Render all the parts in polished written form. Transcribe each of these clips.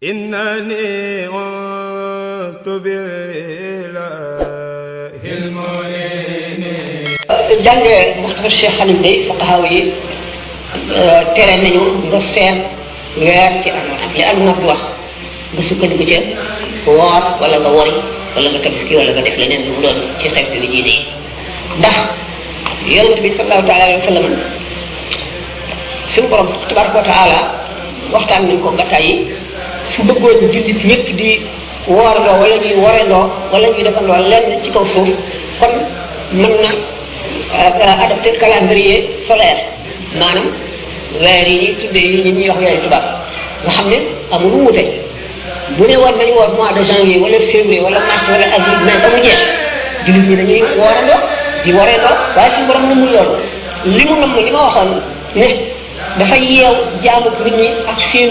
إنني عزت بالله المعين. jàngee Muxtasar Cheikh Xalim day fuqahaa yi tere nañu nga seet weer ci almanaf li almanaf di wax nga sukkandiku ca woor wala nga wori wala nga tabaski wala nga def leneen lu mu doon ci xeet bi diine yi ndax yonent bi sallallahu taala alayhi wa sallam suñu borom tabaraka wa taala waxtaan nañ ko gàttaay yi su bëggoon jullit ñëpp di woorandoo wala ñuy worendoo wala ñuy defandoo lenn ci kaw suuf kon mën na adapté calendrier solaire maanaam weer yi ñuy tuddee yi ñuy wax weeri tubaab nga xam ne amul wuute bu ne war nañu woor mois de janvier wala février wala mars wala avril mai ba mu jeex jullit ñi dañuy woorandoo di woreendoo waaye suñu borom namul loolu li mu namm li ma waxoon ne dafay yeew jaamu nit ñi ak seen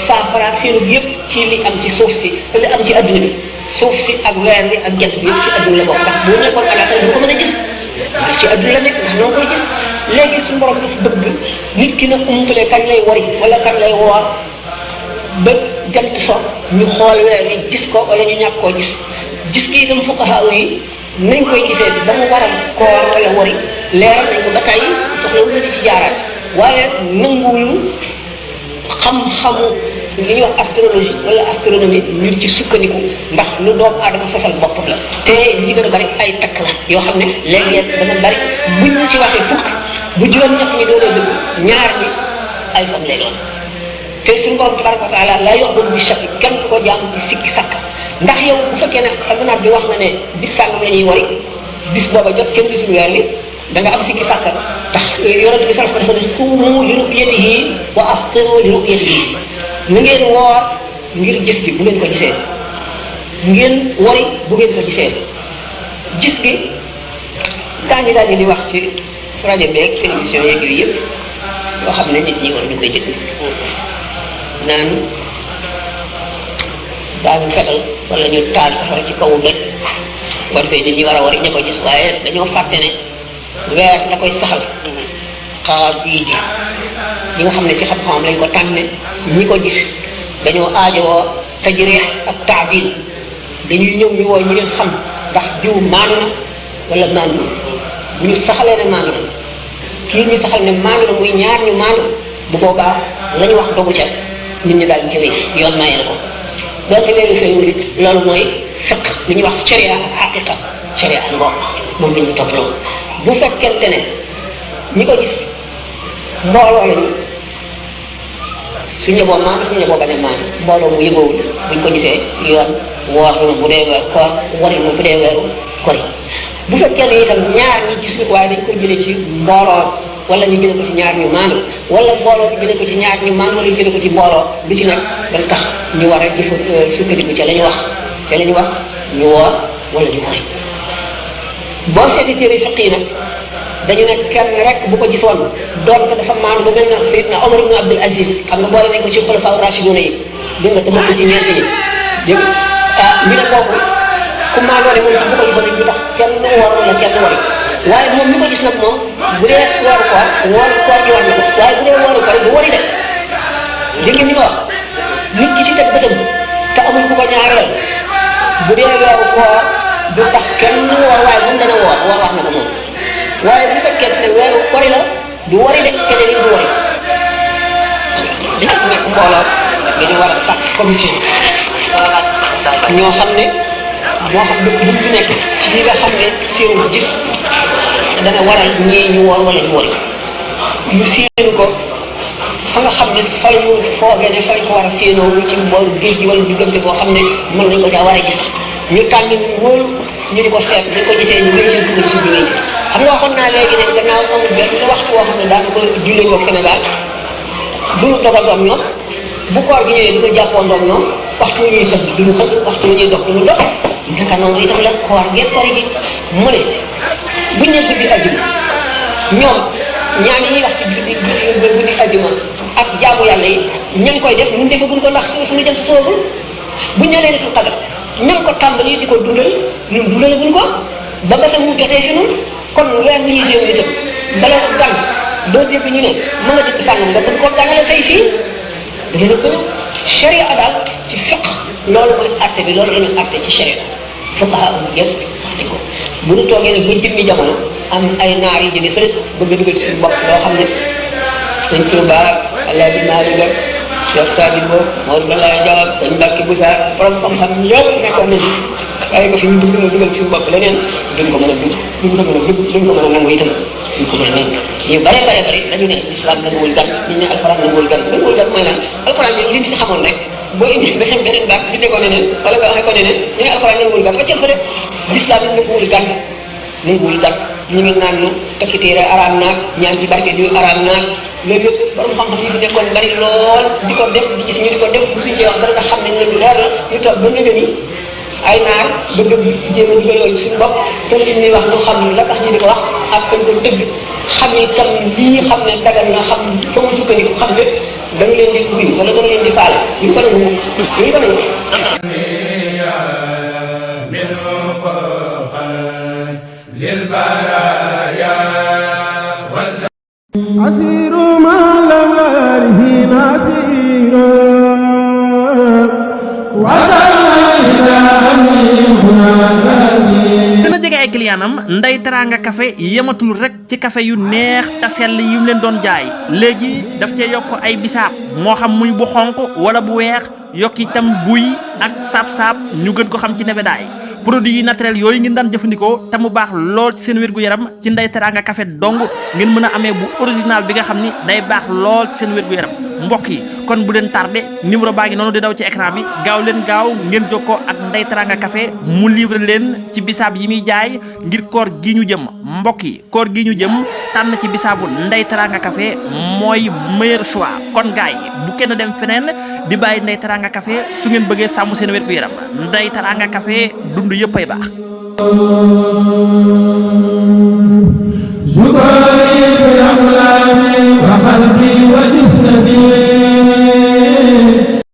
saafara ak seen yëpp ci li am ci suuf si li am ci adduna bi suuf si ak weer bi ak jant bi yëpp ci adduna la bokk ndax bu nekkoon alaxira du ko mën a gis ndax ci adduna la nekk ndax noo koy gis léegi suñu borom dafa bëgg nit ki na umpale kañ lay wari wala kañ lay woor ba jant so ñu xool weer bi gis ko wala ñu ñàkk koo gis ki itam fuqaha yi nañ koy gisee ba mu waral koor wala wari leeral nañ ko ba tey soxla wu di ci jaaraat waaye nanguwuñu xam-xamu li ñuy wax astrologie wala astronomie ñu ci sukkandiku ndax lu doomu aadama sosal boppam la te ñi gën a bari ay takk la yoo xam ne léeg-léeg dana bari buñ ci waxee fukk bu juróom-ñett ñi doonee dëgg ñaar ñi ay fan lay doon te suñu borom tabaraka wa taala laa yoxbul bi shakk kenn ko jaamu ci sikki sàkk ndax yow bu fekkee ne almanaf bi wax na ne bis sàngam la ñuy wari bis booba jot kenn gisul weer li da nga am sikki sàkk tax yonent bi sallallahu alayhi wa sallam suumu li ru'yatihi wa aftiru li ru'yatihi ni ngeen woor ngir gis gi bu ngeen ko gisee ngeen wari bu ngeen ko gisee gis gi daañu di wax ci rajo beeg télévision yeeg yooyu yëpp yoo xam ne nit ñi war ñu koy jënd naan daañu fetal wala ñu taal safara ci kaw rek war fee nit ñi war a wari ña ko gis waaye dañoo fàtte ne weer la koy saxal xaar bii ji ñi nga xam ne ci xam-xamam lañ ko tànne ñi ko gis dañoo aajowoo tajriix ak taadil dañuy ñëw ñu woo ñu leen xam ndax diw maanu na wala maanu bu ñu saxalee ne maanu na kii ñu saxal ne maanu na muy ñaar ñu maanu bu boobaa la ñu wax dogu ca nit ñi daal ñu ci wéy yoon mayee ko doonte weeru feeñul it loolu mooy fiq li ñuy wax sharia ak xaqiqa sharia ak ngoog moom la ñu topp loolu bu fekkente ne ñi ko gis mbooloo lañu su ñëboo maam su ñëboo bañ a maam mbooloo mu yëgoowul buñ ko gisee yoon woor na bu dee weer koor wari na bu dee weeru kori bu fekkee ne itam ñaar ñi gis ñu ko waaye dañ ko jëlee ci mbooloo wala ñu jëlee ko ci ñaar ñu maandu wala mbooloo ñu jëlee ko ci ñaar ñu maandu wala ñu jëlee ko ci mbooloo lu ci nekk dañ tax ñu war a sukkandiku ca la ñu wax ñu woor wala ñu wari boo seeti téere fiq yi nag dañu ne kenn rek bu ko gisoon doon ko dafa maanu ba mel na Seydina Omar ibn Abdul Aziz xam nga boole nañ ko ci xulafaa rashiduna yi dégg nga te ko ci ñeent ñi dégg ñu ne kooku ku maanoo ne moom bu ko gisoon ñu tax kenn war wala kenn wari waaye moom mi ko gis nag moom bu dee weeru koor gi war na ko waaye bu dee weeru koor bu wari de dégg ngeen ni ma wax nit ki ci teg bëtam te amul ku ko ñaareel bu dee weeru koor du tax kenn woor waaye moom dana woor wax na ko moom waaye bu fekkee ne weeru kori la du wari de keneen yi du wari li ci nekk mbooloo dañu war a sàkk commission ñoo xam ne moo xam dëkk bu fi nekk ci ñi nga xam ne seenu gis dana waral ñii ñu woor wala ñu wari ñu séenu ko fa nga xam ne fa la ñu foogee ne fa la ñu ko war a séenoo mu ci mbooru géej gi wala diggante boo xam ne mën nañ ko caa war a gis ñu tànn ñu wóolu ñu di ko seet ñu ko gisee ñu ngi seen dugal si biir xam nga waxoon naa léegi ne gannaaw amul benn waxtu woo xam ne daana ko jullee ñoom Sénégal du dogal doom ñoom bu koor gi ñëwee du ko jàppoon doom ñoom waxtu wu ñuy xëdd duñu xëdd waxtu wu ñuy dox duñu dox naka noonu itam la koor gépp koor gi mu ne buñ ne guddi ajjuma ñoom ñaan yi wax ci guddi ajjuma ak jaamu yàlla yi ñan koy def ñun defaguñ ko ndax suñu jëm si soogul buñ ne leen qadr ñan ko tàmbali di ko dundal ñun dundalaguñ ko ba ba sa mu jotee fi ñun kon weer bi ñuy séenu itam bala gan doo dégg ñu ne mën nga dëkk sàngam nga bëgg ko ganale tey fii da ngeen a sharia daal ci fiq loolu mooy atte bi loolu la ñu atte ci sharia fuqaha yëpp wax nañ ko bu ñu toogee ne ba jëmmi jamono am ay naar yi jóge fële bëgg a dugal suñu bopp loo xam ne dañ Tuuba Allah bi naa liga Cheikh Sadi Bo Maodo Balaye Diop dañ Mbàkke Busa borom xam-xam ñëpp nekkoon nañu waaye ko fi ñu dugg na dugal suñu bopp leneen duñ ko mën a duñ ko mën a duñ ko mën a nangu itam duñ ko mën a nangu ñu bare dañu ne islam nanguwul gan ñu ne alquran nanguwul gan mooy lan alquran li ñu ci xamoon rek boo indi ba xam beneen baat di ko neneen wala nga waxee ko neneen ñu ne alquran nanguwul gan ba ca fa de l'islam nanguwul gan ñu ngi naan ñu takki téere araam naag ñaan ci barke diw araam naag loolu yëpp borom xam-xam yi fi nekkoon bari lool di ko def di gis ñu di ko def bu suñ cee wax dara nga xam ne ñu lu leer la ñu toog ba nëgë ni ay naar bëgg jéem a dugal loolu suñu bopp te li ñuy wax ñu xam la tax ñu di ko wax ak fañ ko dëgg xam itam lii xam ne dagal na xam fa mu sukkandiku xam lépp da nga leen di ubbi wala da nga leen di faale ñu ko nangu ñu ko nangu أسير مع الأماره نسير dina jege ay clientam Ndeye Teranga Café yematul rek ci café yu neex te sell yi mu leen doon jaay léegi daf cee yokk ay bisaab moo xam muy bu xonq wala bu weex yokk itam buy ak saab-saab ñu gën ko xam ci nebedaay produit yi naturel yooyu ngeen daan jëfandikoo te mu baax lool ci seen wér-gu-yaram ci Ndeye Teranga Café dong ngeen mën a amee bu original bi nga xam ni day baax lool ci seen wér-gu-yaram mbokk yi kon bu leen tardé numéro baa ngi noonu di daw ci écran bi gaaw leen gaaw ngeen jokkoo ak Ndeye Teranga Café mu livre leen ci bisaab yi muy jaay ngir koor gi ñu jëm mbokk yi koor gi ñu jëm tànn ci bisaabu Ndeye Teranga Café mooy meilleur choix kon gaay yi bu kenn dem feneen di bàyyi Ndeye Teranga Café su ngeen bëggee sàmm seen wér-gu-yaram Ndeye Teranga Café dund yëpp ay baax زكريا بأقلامي وقلبي